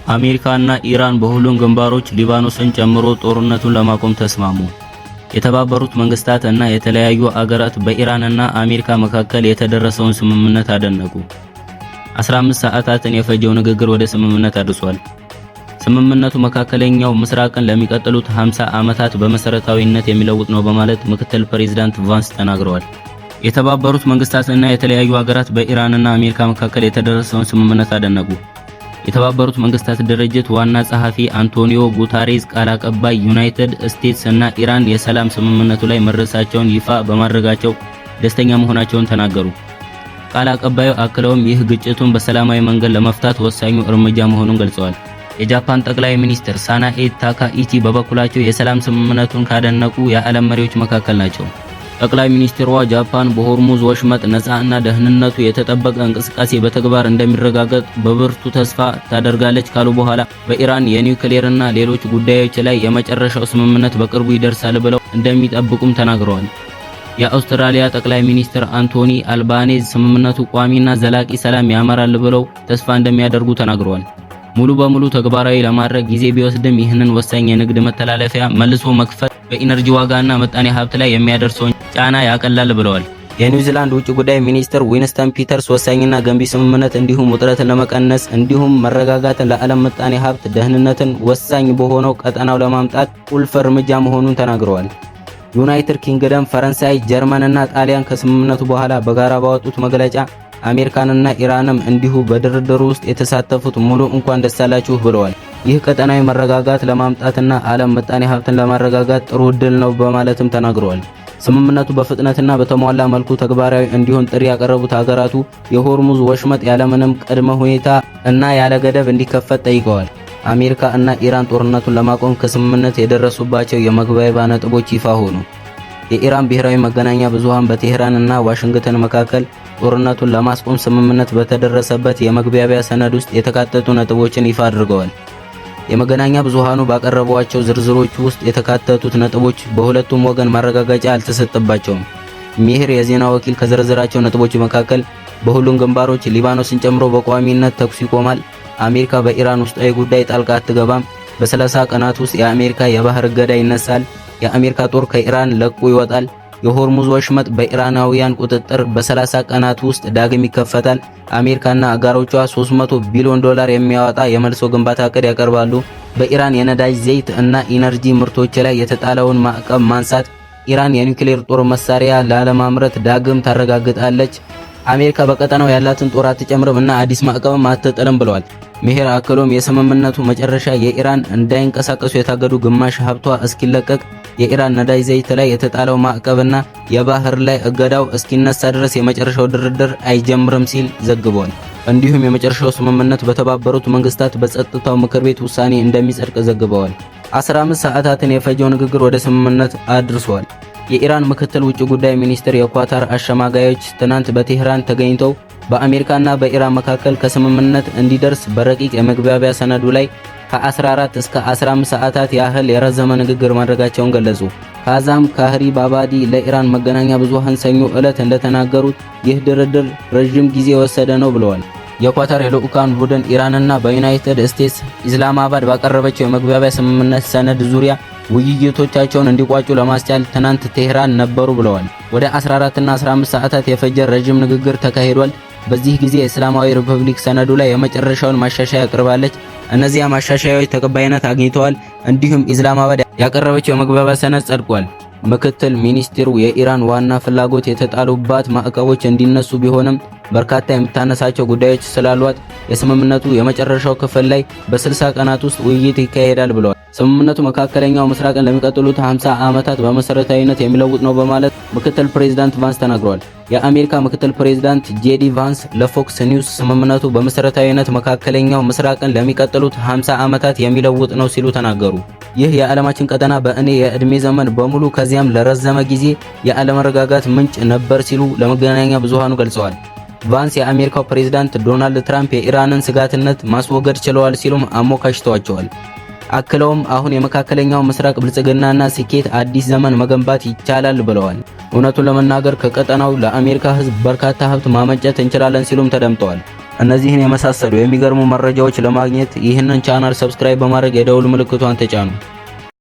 አሜሪካና ኢራን በሁሉም ግንባሮች ሊባኖስን ጨምሮ ጦርነቱን ለማቆም ተስማሙ። የተባበሩት መንግስታት እና የተለያዩ አገራት በኢራንና አሜሪካ መካከል የተደረሰውን ስምምነት አደነቁ። 15 ሰዓታትን የፈጀው ንግግር ወደ ስምምነት አድርሷል። ስምምነቱ መካከለኛው ምስራቅን ለሚቀጥሉት 50 ዓመታት በመሰረታዊነት የሚለውጥ ነው በማለት ምክትል ፕሬዝዳንት ቫንስ ተናግረዋል። የተባበሩት መንግስታት እና የተለያዩ አገራት በኢራንና አሜሪካ መካከል የተደረሰውን ስምምነት አደነቁ። የተባበሩት መንግስታት ድርጅት ዋና ጸሐፊ አንቶኒዮ ጉታሬዝ ቃል አቀባይ ዩናይትድ ስቴትስ እና ኢራን የሰላም ስምምነቱ ላይ መድረሳቸውን ይፋ በማድረጋቸው ደስተኛ መሆናቸውን ተናገሩ። ቃል አቀባዩ አክለውም ይህ ግጭቱን በሰላማዊ መንገድ ለመፍታት ወሳኙ እርምጃ መሆኑን ገልጸዋል። የጃፓን ጠቅላይ ሚኒስትር ሳናኤ ታካኢቺ በበኩላቸው የሰላም ስምምነቱን ካደነቁ የዓለም መሪዎች መካከል ናቸው። ጠቅላይ ሚኒስትሯ ጃፓን በሆርሙዝ ወሽመጥ ነፃ እና ደህንነቱ የተጠበቀ እንቅስቃሴ በተግባር እንደሚረጋገጥ በብርቱ ተስፋ ታደርጋለች ካሉ በኋላ በኢራን የኒውክሌርና ሌሎች ጉዳዮች ላይ የመጨረሻው ስምምነት በቅርቡ ይደርሳል ብለው እንደሚጠብቁም ተናግረዋል። የአውስትራሊያ ጠቅላይ ሚኒስትር አንቶኒ አልባኔዝ ስምምነቱ ቋሚና ዘላቂ ሰላም ያመራል ብለው ተስፋ እንደሚያደርጉ ተናግረዋል። ሙሉ በሙሉ ተግባራዊ ለማድረግ ጊዜ ቢወስድም ይህንን ወሳኝ የንግድ መተላለፊያ መልሶ መክፈት በኢነርጂ ዋጋና ምጣኔ ሀብት ላይ የሚያደርሰውን ጫና ያቀላል ብለዋል። የኒውዚላንድ ውጭ ጉዳይ ሚኒስትር ዊንስተን ፒተርስ ወሳኝና ገንቢ ስምምነት እንዲሁም ውጥረትን ለመቀነስ እንዲሁም መረጋጋትን ለዓለም ምጣኔ ሀብት ደህንነትን ወሳኝ በሆነው ቀጠናው ለማምጣት ቁልፍ እርምጃ መሆኑን ተናግረዋል። ዩናይትድ ኪንግደም፣ ፈረንሳይ፣ ጀርመን እና ጣሊያን ከስምምነቱ በኋላ በጋራ ባወጡት መግለጫ አሜሪካንና ኢራንም እንዲሁ በድርድሩ ውስጥ የተሳተፉት ሙሉ እንኳን ደስ አላችሁ ብለዋል። ይህ ቀጠናዊ መረጋጋት ለማምጣትና ዓለም ምጣኔ ሀብትን ለማረጋጋት ጥሩ ዕድል ነው በማለትም ተናግረዋል። ስምምነቱ በፍጥነትና በተሟላ መልኩ ተግባራዊ እንዲሆን ጥሪ ያቀረቡት ሀገራቱ የሆርሙዝ ወሽመጥ ያለምንም ቅድመ ሁኔታ እና ያለ ገደብ እንዲከፈት ጠይቀዋል። አሜሪካ እና ኢራን ጦርነቱን ለማቆም ከስምምነት የደረሱባቸው የመግባቢያ ነጥቦች ይፋ ሆኑ። የኢራን ብሔራዊ መገናኛ ብዙሃን በቴህራን እና ዋሽንግተን መካከል ጦርነቱን ለማስቆም ስምምነት በተደረሰበት የመግባቢያ ሰነድ ውስጥ የተካተቱ ነጥቦችን ይፋ አድርገዋል። የመገናኛ ብዙሃኑ ባቀረቧቸው ዝርዝሮች ውስጥ የተካተቱት ነጥቦች በሁለቱም ወገን ማረጋገጫ አልተሰጠባቸውም። ሚህር የዜና ወኪል ከዘረዘራቸው ነጥቦች መካከል በሁሉም ግንባሮች ሊባኖስን ጨምሮ በቋሚነት ተኩስ ይቆማል፣ አሜሪካ በኢራን ውስጣዊ ጉዳይ ጣልቃ አትገባም፣ በ30 ቀናት ውስጥ የአሜሪካ የባህር እገዳ ይነሳል፣ የአሜሪካ ጦር ከኢራን ለቆ ይወጣል፣ የሆርሙዝ ወሽመጥ በኢራናውያን ቁጥጥር በ30 ቀናት ውስጥ ዳግም ይከፈታል፣ አሜሪካና አጋሮቿ 300 ቢሊዮን ዶላር የሚያወጣ የመልሶ ግንባታ እቅድ ያቀርባሉ፣ በኢራን የነዳጅ ዘይት እና ኢነርጂ ምርቶች ላይ የተጣለውን ማዕቀብ ማንሳት፣ ኢራን የኒውክሌር ጦር መሳሪያ ላለማምረት ዳግም ታረጋግጣለች፣ አሜሪካ በቀጠናው ያላትን ጦር አትጨምርም እና አዲስ ማዕቀብም አትጥልም ብለዋል። ሜሄር አክሎም የስምምነቱ መጨረሻ የኢራን እንዳይንቀሳቀሱ የታገዱ ግማሽ ሀብቷ እስኪለቀቅ የኢራን ነዳጅ ዘይት ላይ የተጣለው ማዕቀብና የባህር ላይ እገዳው እስኪነሳ ድረስ የመጨረሻው ድርድር አይጀምርም ሲል ዘግቧል። እንዲሁም የመጨረሻው ስምምነት በተባበሩት መንግስታት በጸጥታው ምክር ቤት ውሳኔ እንደሚጸድቅ ዘግበዋል። 15 ሰዓታትን የፈጀው ንግግር ወደ ስምምነት አድርሷል። የኢራን ምክትል ውጭ ጉዳይ ሚኒስትር የኳታር አሸማጋዮች ትናንት በቴህራን ተገኝተው በአሜሪካና በኢራን መካከል ከስምምነት እንዲደርስ በረቂቅ የመግባቢያ ሰነዱ ላይ ከ14 እስከ 15 ሰዓታት ያህል የረዘመ ንግግር ማድረጋቸውን ገለጹ። ካዛም ካህሪ ባባዲ ለኢራን መገናኛ ብዙሃን ሰኞ ዕለት እንደተናገሩት ይህ ድርድር ረዥም ጊዜ የወሰደ ነው ብለዋል። የኳታር የልዑካን ቡድን ኢራንና በዩናይትድ ስቴትስ ኢስላማባድ ባቀረበችው የመግባቢያ ስምምነት ሰነድ ዙሪያ ውይይቶቻቸውን እንዲቋጩ ለማስቻል ትናንት ቴህራን ነበሩ ብለዋል። ወደ 14 እና 15 ሰዓታት የፈጀ ረዥም ንግግር ተካሂዷል። በዚህ ጊዜ እስላማዊ ሪፐብሊክ ሰነዱ ላይ የመጨረሻውን ማሻሻያ አቅርባለች። እነዚያ ማሻሻያዎች ተቀባይነት አግኝተዋል። እንዲሁም ኢስላማባድ ያቀረበችው የመግባቢያ ሰነድ ጸድቋል። ምክትል ሚኒስትሩ የኢራን ዋና ፍላጎት የተጣሉባት ማዕቀቦች እንዲነሱ ቢሆንም በርካታ የምታነሳቸው ጉዳዮች ስላሏት የስምምነቱ የመጨረሻው ክፍል ላይ በ60 ቀናት ውስጥ ውይይት ይካሄዳል ብለዋል። ስምምነቱ መካከለኛው ምስራቅን ለሚቀጥሉት 50 ዓመታት በመሰረታዊነት የሚለውጥ ነው በማለት ምክትል ፕሬዝዳንት ቫንስ ተናግረዋል። የአሜሪካ ምክትል ፕሬዝዳንት ጄዲ ቫንስ ለፎክስ ኒውስ ስምምነቱ በመሰረታዊነት መካከለኛው ምስራቅን ለሚቀጥሉት 50 ዓመታት የሚለውጥ ነው ሲሉ ተናገሩ። ይህ የዓለማችን ቀጠና በእኔ የዕድሜ ዘመን በሙሉ ከዚያም ለረዘመ ጊዜ የአለመረጋጋት ምንጭ ነበር ሲሉ ለመገናኛ ብዙሃኑ ገልጸዋል። ቫንስ የአሜሪካው ፕሬዝዳንት ዶናልድ ትራምፕ የኢራንን ስጋትነት ማስወገድ ችለዋል ሲሉም አሞካሽተዋቸዋል። አክለውም አሁን የመካከለኛው ምስራቅ ብልጽግናና ስኬት አዲስ ዘመን መገንባት ይቻላል ብለዋል። እውነቱን ለመናገር ከቀጠናው ለአሜሪካ ሕዝብ በርካታ ሀብት ማመንጨት እንችላለን ሲሉም ተደምጠዋል። እነዚህን የመሳሰሉ የሚገርሙ መረጃዎች ለማግኘት ይህንን ቻናል subscribe በማድረግ የደውል ምልክቷን ተጫኑ።